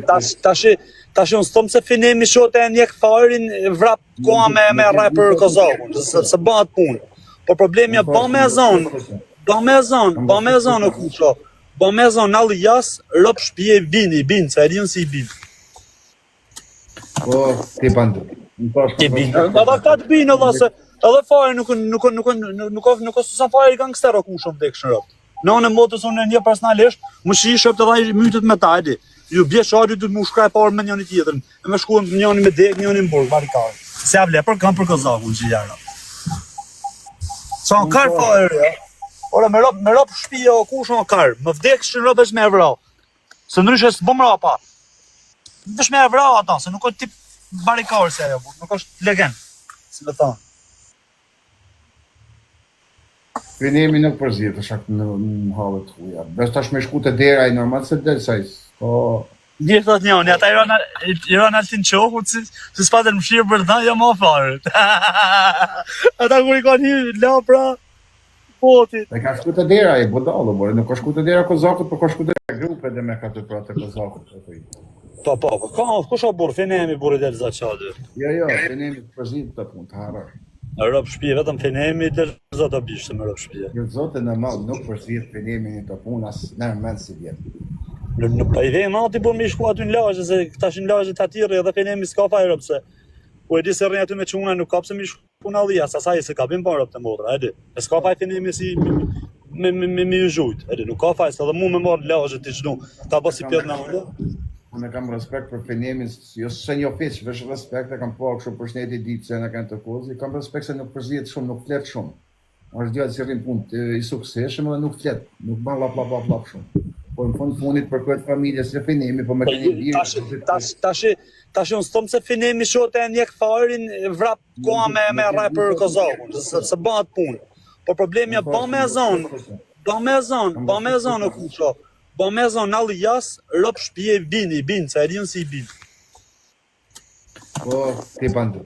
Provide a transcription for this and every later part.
Tash tash tash unë s'thom se Finemi shot e njek farin vrap koha me me rrah për Kozakun, se se bëhet punë. Po problemi është ba me zon, ba me zon, ba me zon o kusho. Ba me zon alias, rob shtëpie bin, i bin, se e di unë si i bin. Po, ti bandu. Ti bin. Edhe këta të bin, edhe se edhe fare nuk nuk nuk nuk nuk nuk është sa fare gangster o kusho vdekshën rob. Nënë e motrës unë e njoh personalisht, më shi shëp të dhaj mytet me ta, e di. Ju bje shari du të mu shkra e parë me njëni tjetrin, e me shku njëni me dek, njëni në burg, varikar. Se ja vle, për kam për kozakun që jara. Sa në karë fare, ja. Ora, me rob, me rob shpia o kush në karë, më vdek shën rob është me e vra. Se ndryshe s'bëm rapa. Vesh me e vra ata, se nuk është tip barikar se ajo, nuk është legen, si me thonë. Finemi nuk përzihet, është atë në, në halle të huja. Bes tash me shku te dera i normal se del sa i po Një thot njoni, ata i ranë i ranë Altin Çoku, si si s'patën mëshirë për ta, jo më fare. ata kur i kanë hyrë la pra botit. E ka shku te dera i budallo, por nuk ka shku te dera Kozakut, por ka shku te grupe dhe me ka të pra të Kozakut. Po, po. Po po, po, ka kush o burr, Finemi burri del za çaty. Jo, jo, Finemi përzihet këtë punë, të harrosh. Rob shpije vetëm Finemi del zot o bishtë me rob shpije. Jo zotë në mal nuk përzihet Finemi në të punë as në mend si vjen. Në në pa i vjen ati po mi shku aty në lagje se tash në lagje ta tirri edhe Finemi s'ka faj rob se. Po e di se rrin aty me çuna nuk ka pse mi shku në allia, sa sa se ka bën po rob të motra, e di. E s'ka faj Finemi si me me me me ju zhujt, e di, nuk ka faj se edhe mu me marr në lagje ti çdo. Ta bë si pjet në unë. Unë kam respekt për Finemin, jo se njoh hiç, veç respekt e kam pa kështu për shneti ditë se na kanë të kozi, kam respekt se nuk përzihet shumë, nuk flet shumë. Është djalë që rrin punë i suksesshëm edhe nuk flet, nuk bën llap llap llap llap shumë. Po në fund fundit për këtë familje se Finemi, po me këni birë. Tash tash tash tash unë s'thom se Finemi shot e njek farin vrap koha me me rrah për Kozakun, se se bëhet punë. Po problemi është ba me zon, ba me zon, ba me zon o kusho. Ba me zon alias, rob shtëpie bin, i bin, se e di unë si i bin. Po, ti bandu.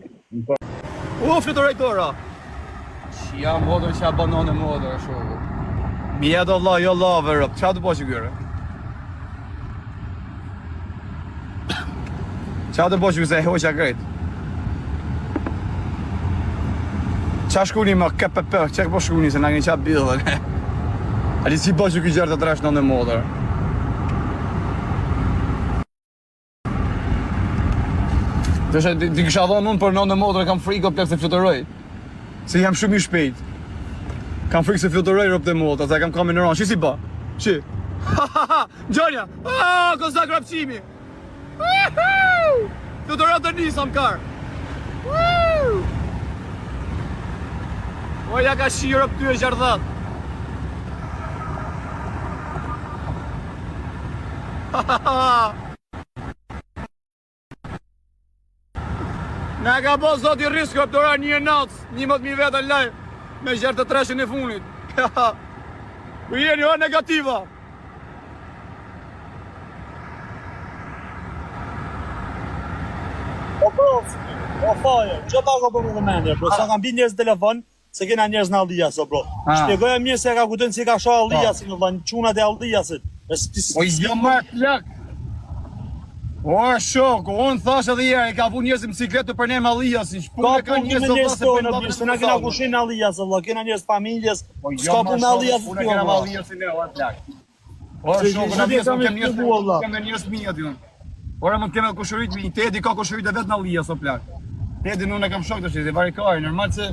U, fluturoj dora. Qia motër që a banon e motër, shoku. Mija do vlla, jo lave, rob. Qa të po që kyre? Qa të po që se e hoqa krejt? Qa shkuni më KPP, që po shkuni se na keni qa billën. A di si bo që ky gjerë të tresh në në motër? Dësha, di, di kisha dhonë unë për nënë motrë, kam frikë o plak se fluturoj. Se jam shumë i shpejt. Kam frikë se fluturoj robt e motra, se kam kamin në ranë. Shi si ba? Shi? Ha ha ha! Gjonja! Ah, kozak rapçimi! Fluturoj të nisa më karë. O, ja ka shi rob ty e gjardhat. Ha ha ha! Na ka bo zoti rrisk rob të ora një e natës, 11.000 veta në live, me gjerë të treshin e funit. Ku jeni, o negativa? O bro, o faje, që pa ka për më vëmendje, bro, sa kam bi njerëz në telefon, Se kena njerëz në Allias, o bro. Shpjegoja mirë se e ka kujtojnë si ka sha Alliasin, o vlla, çunat e Alliasit. Po jo më plak. O shok, unë thash edhe herë, e ka vu njerëz në bicikletë të përnem Alliasin. Ka punë me njerëz tonë, o se na kena kushin në Allias, o vlla, kena njerëz familjes. Po jo, s'ka punë me Alliasin. Unë kena Alliasin ne, o plak. O shok, na vjen se kemi njerëz, kemi njerëz mi aty. Ora mund të kemi kushërit mi, Tedi ka kushërit e vet në Allias, o plak. Tedi unë e kam shok tash, i varikari, normal se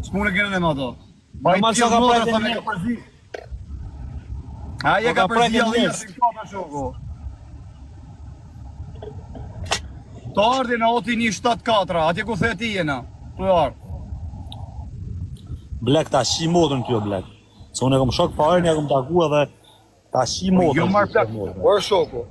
s'punë kena ne me ato. Normal se ka prajtë një. Përzi. A je ka përzi Allias, si ka të shoku. Të ardhi në oti 174, atje ku the ti jena, të ardhi. Blek, ta shi motrën ty o Blek. Se unë e kom shok fare, ja kom taku edhe ta shi po, motrën. Jo marr plak, por shoku.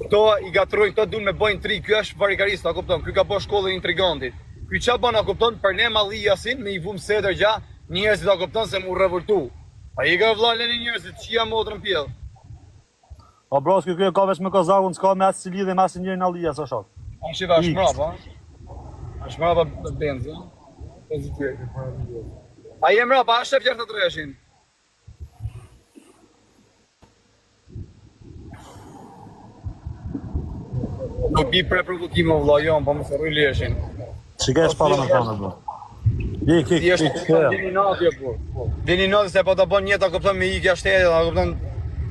Këto i gatrojnë, këto duan me bëjnë intrigë, ky është varikarist, a kupton? Ky ka bë shkollën e intrigantit. Ky ça bën, a kupton? Për ne Malliasin me i vum sedër gja, njerëzit a kupton se mu revoltu. A i ka vlla lëni njerëzit, qia motrën pjell. Po bro, ky ky ka veç me Kozakun, s'ka me asë lidhje me asë njërin Allias, o shok. A shi është mrapa? Është mrapa benzi, benzi tjetër. A je mrapa, a shef gjerë të treshin? Nuk bi pre provokime o vlla jon, po mos e rruj leshin. Që ke shpalla me thonë, bro. Ik, ik, Ti është ik, ik. vini natë jo burr. Vini natë se po ta bën jeta kupton me ikja shtetit, a kupton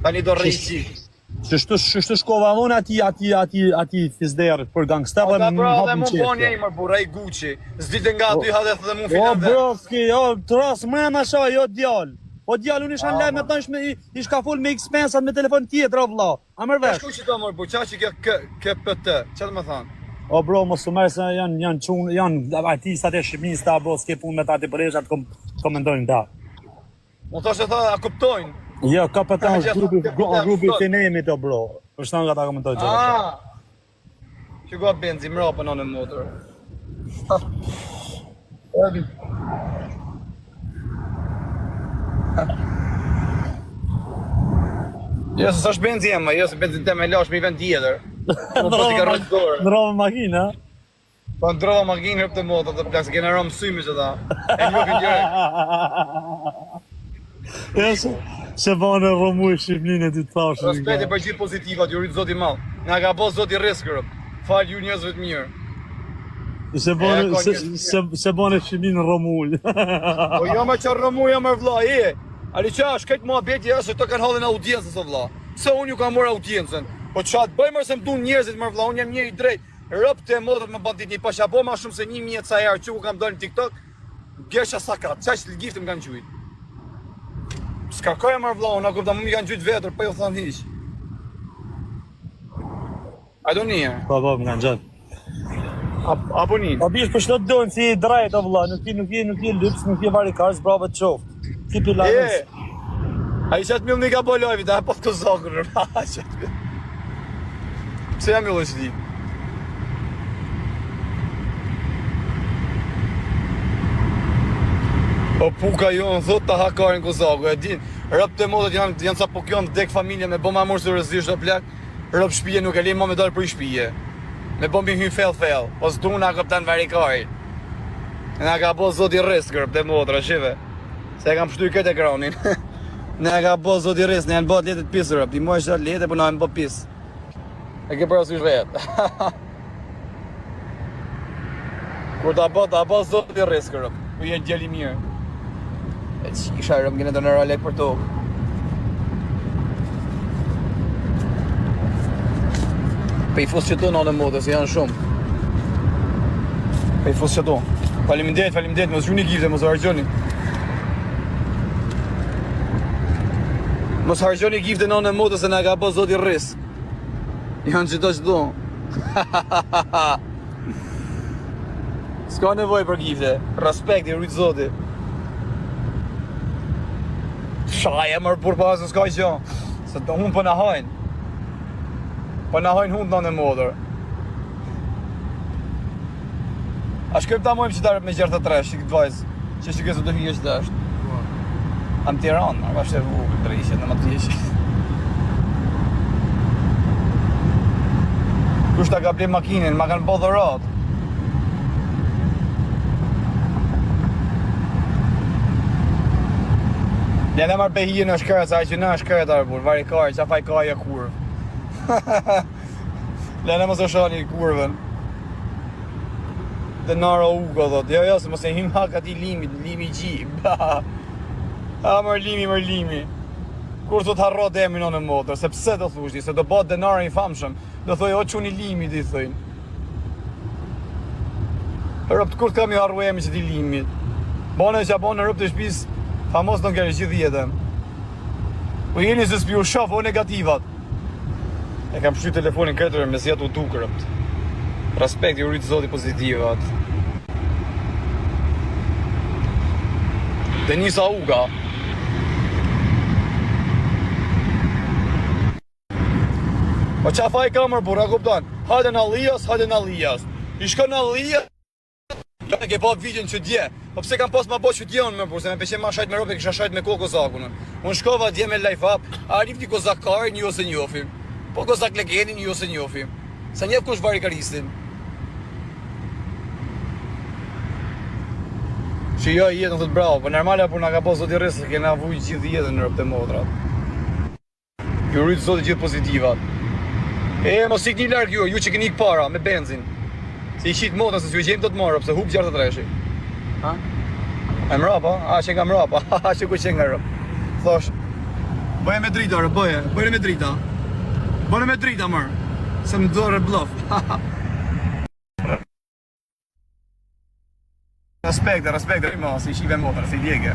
tani do rri çik. Qështu, qështu shkova unë ati, ati, ati, ati fizderit për gangster Po dhe ta më bro, dhe hapën mu bon qefje. një mër burr, ai Gucci. S'ditë nga aty hajde dhe mu O, filan dhe. bro, s'ki, o, tras, mrena sha, jo djalë. O djalë, unë isha në Ah, lajm me tënsh me, ish ka fol me X-Pensat me telefon tjetër, o vlla. A merr Ka vesh? shku që do mër burr, qa që kjo K, KPT, qa të më thonë? O bro, mos u merr se janë janë çun, janë artistat e Shqipërisë ta bro, s'ke punë me ta ti bëresh atë kom, komentojnë ta. Unë thashë tha, a kuptojnë? Jo, KPT A, është gjithë- grupi KPT gru- grupi i është Fenemit o bro. Për shtanë nga ta komentojnë gjëra. Ah! Që gua benzi mrapa në në motor. Jo, se s'është benzi ema, jo se benzin tem e lash me i vend tjetër. Po po si ka rrët dorë. Ndrova makinë, ha? Po ndrova makinë hëp të motor të plak se kena rëmë symi që ta. E njohin direkt. Jo, se, se banë rrëmuj Shqipërinë e ty të thashë. Respekte për gjithë pozitivat, ju rrit Zoti i madh. Na ka bë Zoti rresk rëp. Fal ju njerëzve të mirë. Se banë E, ka se njerëz se, se banë Shqipërinë rrëmuj. Po jo më çfarë rrëmuj më vlla, e. Ali qa është këtë muhabeti është se këto kanë hallin audiencës o vlla. Pse unë ju kam marrë audiencën? Po çfarë të bëj më se më duan njerëzit më vlla, unë jam njeri i drejtë. Rob të motrat më bën ditë një pasha bo ma shumë se 1000 e ca herë që ku kam dalë në TikTok. Gesha sakat, çaq giftë më kanë gjujt. S'ka kaj më vlla, unë a kupton, më kanë gjujt vetër, po ju thon hiç. A do një? Po po, më kanë gjatë. Apo një? Po bish për çdo të dojnë si i drejt o vlla, nuk je nuk je nuk je lyps, nuk je varikars, bravo të qoftë. Ti pi E. lajmës. Ai qatë mill një ka bo live, ta po të zokën. Qatë mill. Pse jam mill që ti? O puka jo, në thot ta hakarin kozaku, e din, rëp të modet janë, janë sa po kjo në dek familje me boma mërë seriozisht o plak, rëp shpije nuk e lejmë ma me dalë për i shpije. Me bombi hy fell fell, po s'duna kupton varikari. Na ka bo zoti rrisk rëp të motra, shive. Se e kam pshty këtë ekranin. Na ka bo zoti rrisk, ne janë bo atletet pis rëp, ti mua është atlete, po na janë bo pis. E ke parasysh vetë. Kur ta bë, ta bë zoti rrisk rëp. Po je djalë i mirë. E që isha rëp, kene të nëra lek për tokë. Pe i fus që tu në në motë, se janë shumë. Pe i fus që tu. Faleminderit, faleminderit, mos gjuni gifte, mos harxhoni. Mos harxhoni gifte në në motë, se na ka bë zoti rrisk. Janë qëto qëto. S'ka nevojë për gifte. Respekt i rujt zoti. Shaje mërë burr pa se s'ka gjë. Se të hunë po na hajnë. Po na hajnë hunë në modër. A shkojmë ta mojmë qëtarët me 63, që këtë vajzë, që shikoj se do hyjë që është. Am Tiranë, a është e vogël, drejqe, në më të jeqe. Kush ta ka ble makinën, ma kanë bo dhurat. Ja ne marrë behije në shkërë, sa që në shkërë të burr, vari karë, qa faj ka ajo kurvë. Le ne mos e shani kurvën. Dhe nara uga, thot, jo, jo, se mos e him hak ati limit, limi gji. A, mër limi, mër limi. Kur thot harrot emrin në motor, se pse do thush ti, se do bëhet denara i famshëm. Do thoj o çuni limit i thojnë. Robt kur të kam i harru emrin që ti limit. Bane që bane robt e shtëpisë, famos do ngerë gjithë jetën. Po jeni se s'pi u shoh o negativat. E kam shty telefonin këtë me zjetë u duk robt. Respekt i rrit zoti pozitivat. Denisa Uga. Po qa faj ka mër burra, kupton? Hajde në Allias, hajde në Allias. I shkon në Allias, e ke pa videon që dje. Po pse kam pas ma bo që dje unë më burr, se me pëlqen ma shajt me robe, kisha shajt me kohë kozakun. Unë shkova dje me live up, a rifni kozakarin, ju ose njofim. Po kozak legenin, ju ose njofim. Sa njeh kush varikaristin. Që jo jetën thot bravo, po normale po na ka pas zoti rrës, se kena vuj gjithë jetën në robt e motrat. Ju rrit zoti gjithë pozitivat. E, mos ikni larg ju, ju që keni ik para, me benzin. Se i qit motrën, se s'ju gjejmë dot more, pse hup 63-shi. Ha? E mrapa, a që nga mrapa, a që ku që nga rëp. Thosh, bëje me drita, rë, bëje, bëje me drita. Bëje me drita, mërë, se më dorë bluff. Respekt, respekt, rima, si shive motrën, si djege.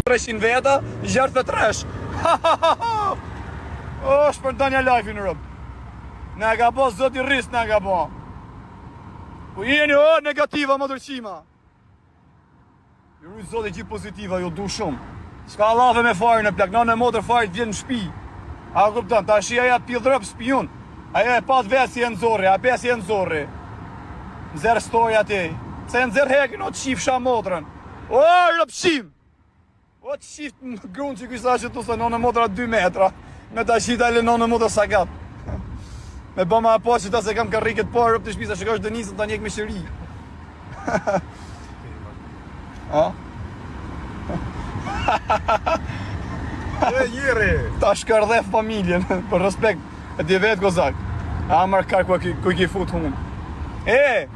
300 veta, 63. Ha ha ha ha. O, shpërndanja live-in rob. Na e ka bo zoti rris na ka bo. Ku jeni o negativa motër qima. Ju rujt zoti gjithë pozitiva, ju du shumë. S'ka llafe me farin në plak, në motër farit vjen në shpi. A kupton, tash aja pidhrëp spiun. Ajo e pat vetë si e nxorri, a pe si e nxorri. Nxerr story aty. Se e nxerr hekin, o të qifsha motrën. O, rëpshim! O të qift në grunë që kështa që tu se nënë motra 2 metra. Me ta qita e le nënë motra sa gat. Me bë ma po që ta se kam karriket parë, rëp të shpisa, shikosh Denisën ta njek me qëri. A? E njeri! Ta shkërdhef familjen, për respekt, e di vetë kozak. A marr kar ku e ki- ku i ki fut hun. E!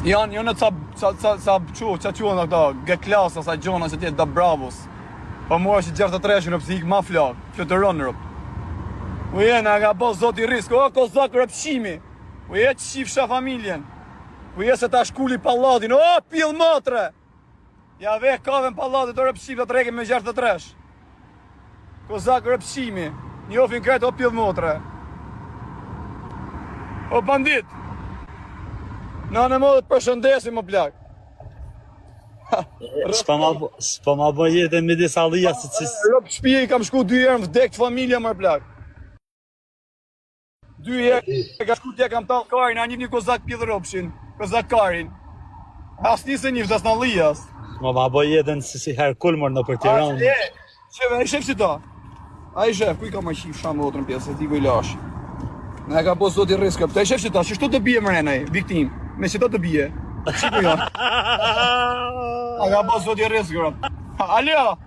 Janë janë ca ca ca ca çu, ca quhen ato, G klasa sa gjona që tjetë da bravos. Po mua që 63 në pse ik ma flak, fluturon rob. U je na ka bo zoti risk, o kozak rëpshimi. U je të qifsha familjen. U je se ta shkuli pallatin, o pill motre. Ja ve kaven pallatit, o rëpshimi, do të rrekim me 63. Kozak rëpshimi, njofin krejt o pill motre. O bandit. Në në modë të përshëndesim o plak. S'po ma s'po ma bën jetën midis allia si si. Rob shtëpie i kam shku dy herë më vdekt familja mër plak. Dy herë e ka shku tje kam tall karin, a një një kozak pidh robshin, kozak karin. As një se një as në allias. S'po ma bën jetën si si Herkul mor në për Tiranë. E, Qeve, ai shef si ta? Ai shef, ku i ka më qif shamë motrën pjesë, se ti ku i lash. Na e ka bo zoti rrisk, ai shef si ta, qështu të bie mrena ai, viktim. Me qëto të bie. Si ku janë? A ka bo zoti rrisk, bro. Alo,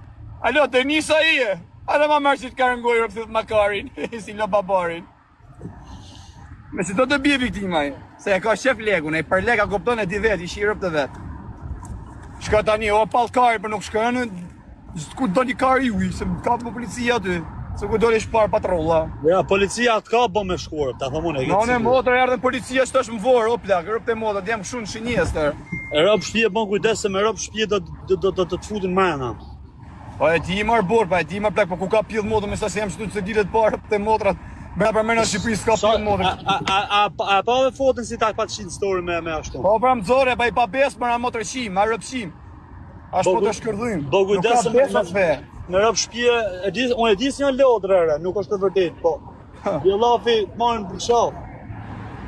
alo, Denisa i e. Alo, ma marrë që të karën gojë, rëpësit makarin, si lo babarin. Me si do të bie viktima ai? Se e ka shef legun, ai për lek a kupton e di vet, i shi rob të vet. Shka tani, o pall kari, për nuk shkon, ku do një kari juj, se më ka më policia aty, se ku do një shpar patrolla. Ja, policia atë ka bë me shkuar, ta them unë. e ke Në në sigurt. motër erdhën policia që tash më vorë, o plak, rob të motër, jam kështu në shënjestër. E rob shtëpi bën kujdes se me rob shtëpi do do do, do të të futin mrena. Po e di marr borë, pa e di marr plak, po ku ka pjell motër, me sa se jam shtu të ditët parë te motrat. Mrena për mrena Shqipërisë s'ka Sa pjell a motër. a a a, a, a pa ve foton si ta pa qin story me me ashtu. Po pra më zore, pa i pa besë, mëra motër qim, ma rëp qim. Ashtu Po, po të shkërdhym. Do Nuk ka kujdes se me, besë as fe. me rob shtëpi, e di, unë e di se janë lodrë, re, nuk është e vërtetë, po. Bjellafi të marrin për qafë.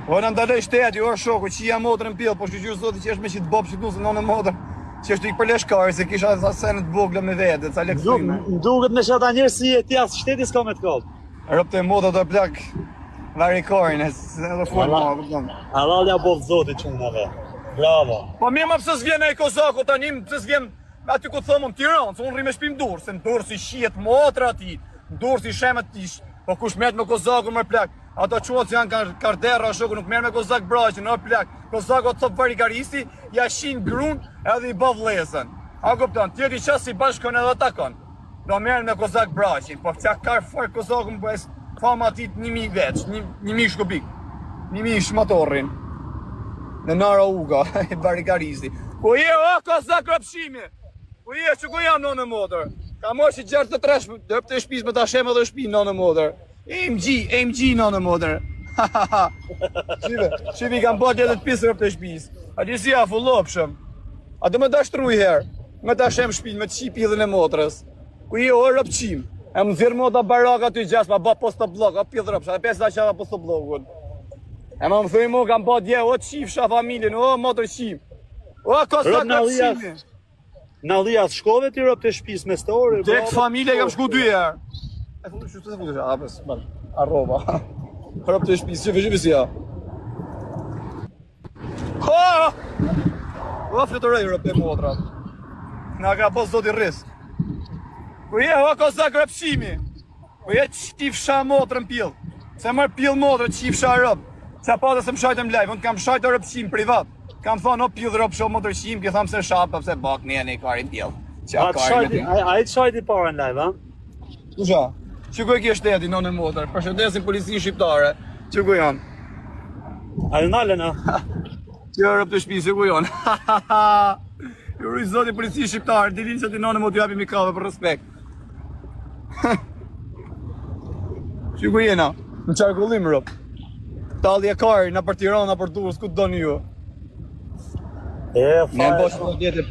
Po na ndaloj shteti, o shoku, që jam motrën pjell, po shqyr zoti që është me qit bob që nusën nënë motër. Që është ik për leshkari, se kisha sa sene të vogla me vete, ca Më lekë më duket me ata njerëz si e ti as shteti s'ka me të kap. Rob të motër do plak. Varikorin, e se edhe fol Alla. më, kupton. Halal ja bof zoti çunave. Bravo. Po mirë ma pse s'vjen ai kozaku tani, pse s'vjen aty ku thomë në Tiranë, se unë rri me shtëpi në Durrës, se në Durrës i shihet motra atij, në Durrës i shemet i sh... Po kush merret me kozakun më plak? Ato çunat që janë kar karderra shoku nuk merr me kozak braqin, o plak. Kozaku të thot varikaristi, ja shin grun edhe i bë vllezën. A kupton? Tjetri ças si bashkon edhe takon. Do merren me kozak braqin, po qa ka far kozaku më bëhes fama atit 1000 veç, 1000 shkubik, 1000 shmatorrin. Në Nara Uga, barikaristi. Ku je, o, kozak rëpshimi? Ku je, që ku jam nënë motër? Ka marrë që 63 dëp të shtëpisë me ta shem edhe shtëpinë nënë motër. AMG, AMG nënë motër. Shive, shive i kam bërë tjetër të pisë rëp të shtëpisë. A di si afullopshëm. A do më dash truj herë? Me ta shem shtëpinë, me të qi pidhën e motrës. Ku je o rëpçim? E më nxjerr mota baraka aty gjas, ma bë posto bllok, o pidh rëpsh, a pesë ta qava posto bllokun. E ma më thuj mu, kam pa dje, o qifsha familjen, o motër qim. O, kosa Rob në rëpçimi. Në as shkove ti rob të shtëpisë me story. Tek familja kam shku dy herë. E futu çu të futu, a pes, man. Arrova. Rob të shtëpisë, çu vjen si ja. Ha! O fluturoj rob të motra. Na ka bo zoti rrisk. Ku je o kozak rrepshimi? Po je qifsha motrën pill. Se mër pill motrën qifsha rob. Qa pa dhe se më shajtëm live, unë kam shajtë rrepshim privat. Kam thonë o pill rob shoh motër qim, ke thonë pse shap, pse bak ne ne karin pill. Qa karin? Ai ai shajti para në live, ha? Kusha? Që ku e ke shtetin në motër? Përshëndesim policinë shqiptare. Që ku janë? A e nalën, a? Që rob të shtëpisë, ku janë? Ju ruaj zoti policinë shqiptare, dilin që ti nënë motër japim i kafe për respekt. Që ku jena? Në qarkullim, rob. Tallje kari, na për Tiranë, na për Durrës, ku të doni ju? E, Ne në bosh të atjetë,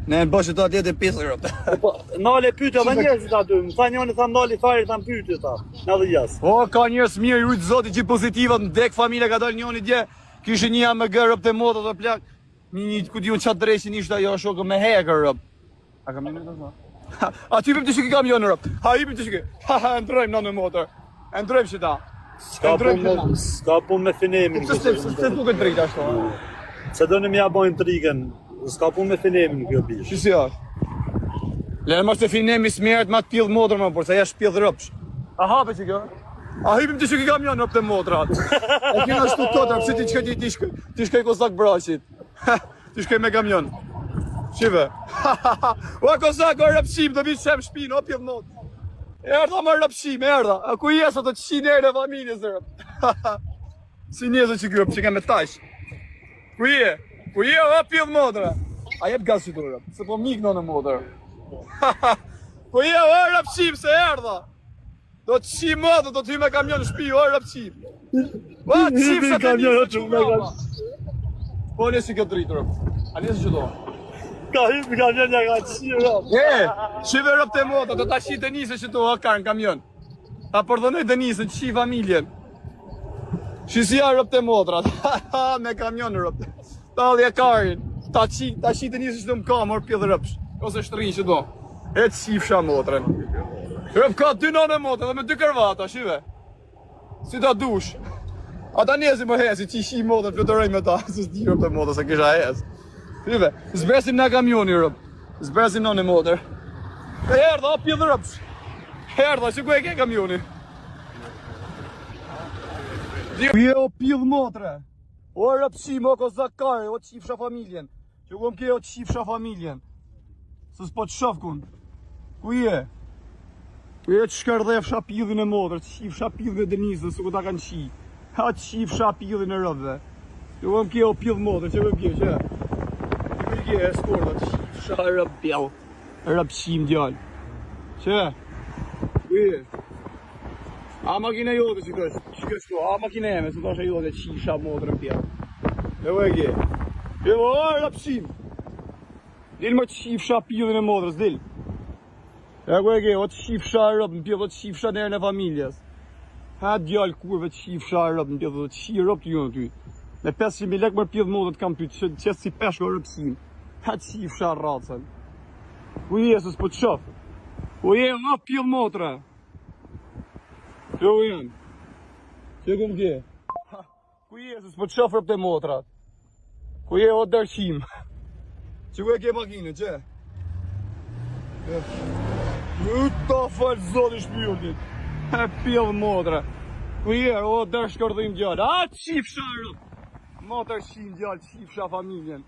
ne në bosh të atjetë pisë, rob. Po, nale pyetje edhe njerëzit aty. Më tha njëri tha nali fare, tha pyetje tha. Na dhe jas. O, ka njerëz mirë, ju rujt zoti gjithë pozitivat, në dek familja ka dalë njëri dje, kishin një AMG rob të motat o plak. Një një ku diun çfarë dreqin ishte ajo shokë me hekër rob. A kam një të A ty hipim të shiki kamion rob. Ha hipim të shiki. Ha ha ndrojmë në në motor. E ndrojmë që ta. S'ka punë me, s'ka punë me finemin. Pse se se duket drejt ashtu. Se do në mja bojnë trikën. S'ka punë me finemin kjo bishë. Si si është? Lere mos të finemi smerët ma të pjellë motor më, por se ja shpjellë rëpsh. A hape që kjo? A hipim të shiki kamion rëp të motrat. E kena shtu të tëra, pse ti shkoj ti shkoj ti shkoj kozak brashit. Ti shkoj me kamion. Shive. Ua kozak, o rëpshim, do vi shem shpinë, o pjellë mot. Erdha më rëpshim, erdha. A ku je sot të qinë erë e familjes rëp. Si njerëz që ky që kam me tash. Ku je? Ku je o pjellë motra? A jep gaz që rëp, se po mik në motër. Ku je o rëpshim se erdha? Do të qi më, do të hy me kamion në shtëpi, o rëpshim. O qi me kamion, o çu me kamion. Po nesi kjo dritë rëp. A nesi që do? Ka hy me kamion ja ka qi rëp. E, shive rëp të mota, do ta qi Denisën që do o kar në kamion. Ta përdhonoj Denisën, qi familjen. Shi si ja rëp të motrat. me kamion rëp. Tallje karin. Ta qi, ta qi Denisën që do më ka, mor pjellë rëpsh. Ose shtrin që do. E të qifsha motrën. Rëp ka dy nënë motrën dhe me dy kërvata, shive. Si ta dush. Ata njerëzit më hesi, qi shi motrën, fluturoj me ta, se s'di rëp të motrën, se kisha hes. Shive, zbresim nga kamioni rëp. Zbresim nënë motër. E erdha, o pjellë rëpsh. Erdha, që ku e ke kamioni? Je o pjellë motre. O rëpshim, o kozakare, o qifsha familjen. Që ku më ke o qifsha familjen. Se s'po të shof kun. Ku je? Ku je të shkërdhefsha pidhin e motrës, të qifsha pidhin e Denisës, su ku ta kanë qi. Ha të qifsha pidhin e rëbëve. Që ku më ke o pidh motrës, që ku më ke, që? Që ku i ke e skorda, të qifsha rëb pjell. Rëb qim djallë. Që? Ku je? A makina jote që kësh, që kësh ku, a makina eme, se thosha jote qifsha motrën pjell. E ku e ke? E o, rëb qim. Dil më qifsha pidhin e motrës, dil. E ku e ke, o të qifsha rëb në pjell, o të qifsha nerën e familjes. Ha djalë kurve të qifsha rëb në pjell, o të qi rëb të junë ty. Me 500.000 lek mër pjell motrën të kam ty, që që si peshko rëb qim. Ha të qifsha racën. Ku je, se s'po të shof. Ku je, o pjell motrë. Kjo ku janë? Kjo ku më ke? Ku je, se s'po të shof rëp të motrat? Ku je, o dërqim? Që ku e ke makinën, që? Ju ta falë zoti shpirtit. E pjell motra. Ku je, o dërshkërdhim djalë? A, qifsha rëp! Motër qim djalë, qifsha familjen.